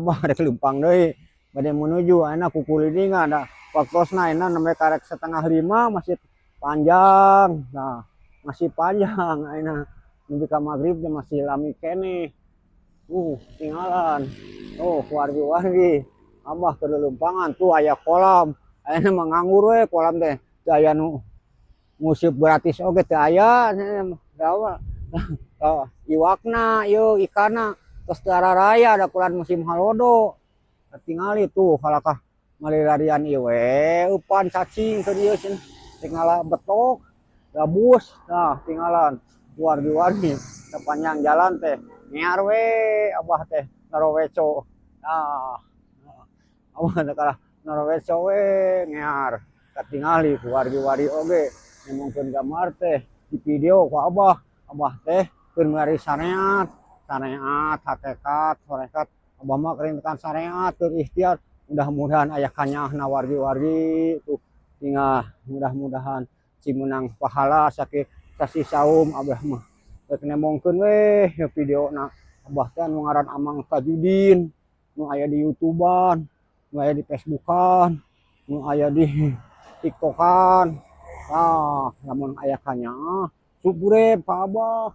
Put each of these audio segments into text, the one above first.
Abah rek leumpang deui bade menuju ayeuna kukulilingan da waktosna ayeuna nembe karek 4.30, masih panjang. Nah, masih panjang ayeuna nepi ka magrib teh masih lami keneh. Tinggalan. Oh, wargi-wargi, Abah keur leumpangan tuh aya kolam. Ayeuna mah nganggur we kolam teh, teu aya nu nguseup gratis oge teu aya. Oh, iwakna ieu ikanna tos teu araraya da kulan musim halodo. Katingali tuh kalakah malilarian ieu we eupan cacing keur ieu cenah rek ngala betok gabus. Nah, tinggalan wargi-wargi sepanjang jalan teh ngear we Abah teh naroweco. Nah, Abah teh kalah naroweco we ngear, katingali ku wargi-wargi oge nembongkeun gambar teh di video ku Abah. Abah teh keur milari sareat, sareat hakekat sarekat. Abah mah keur tekan sareat keur ikhtiar, mudah-mudahan aya kanyaahna wargi-wargi tuh tinggal, mudah-mudahan sing meunang pahala sakieu sasih saum. Abah mah rek nembongkeun we videona. Abah teh anu ngaran Amang Tajudin nu aya di YouTubean, nu aya di Facebookan, nu aya di TikTokan. Tah, lamun aya kanyaah subscribe ka Abah,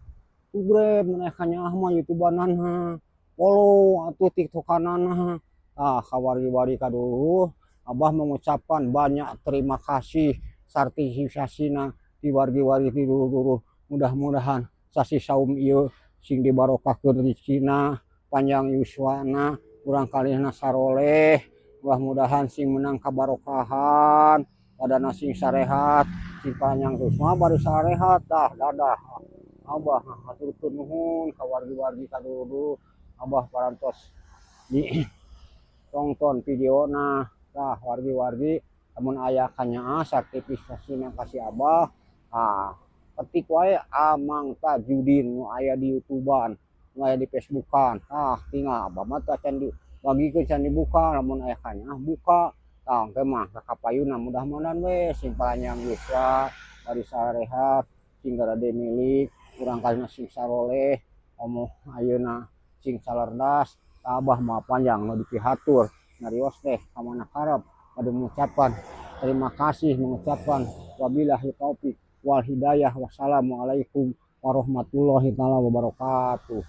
subscribe mun aya kanyaah mah YouTubeanana, follow atuh TikTokanana. Tah, ka wargi-wargi kaduluhur Abah mengucapkan banyak terima kasih sertifikasina ti wargi-wargi ti dulur-dulur. Mudah-mudahan sasih saum ieu sing dibarokahkeun rezekina, panjang yuswana, urang kalihna saroleh, mudah-mudahan sing menang kabarokahan, badanna sing sarehat, sing panjang yuswa bari sarehat. Dah, dadah. Abah haturkeun nuhun ka wargi-wargi kadulur. Abah parantos di tonton videona. Tah, wargi-wargi, lamun aya kanyaah sertifikasina ka si Abah, ah, ketik wae Amang Tajudin nu aya di YouTubean, nu aya di Facebookan. Tah, tinggal Abah mah teu acan dibagikeun, can dibuka. Lamun aya kanyaah buka. Tah, engke mah ka kapayunna mudah-mudahan we sing panjang yuswa bari sarehat, sing garade milik urang kalihna, sing saroleh, komo ayeuna sing salerdas. Tah, Abah mah panjang nu dipihatur nyarios teh ka mana karep bade mengucapkan terima kasih, mengucapkan wabillahi taufik wal hidayah, wassalamualaikum warahmatullahi taala wabarakatuh.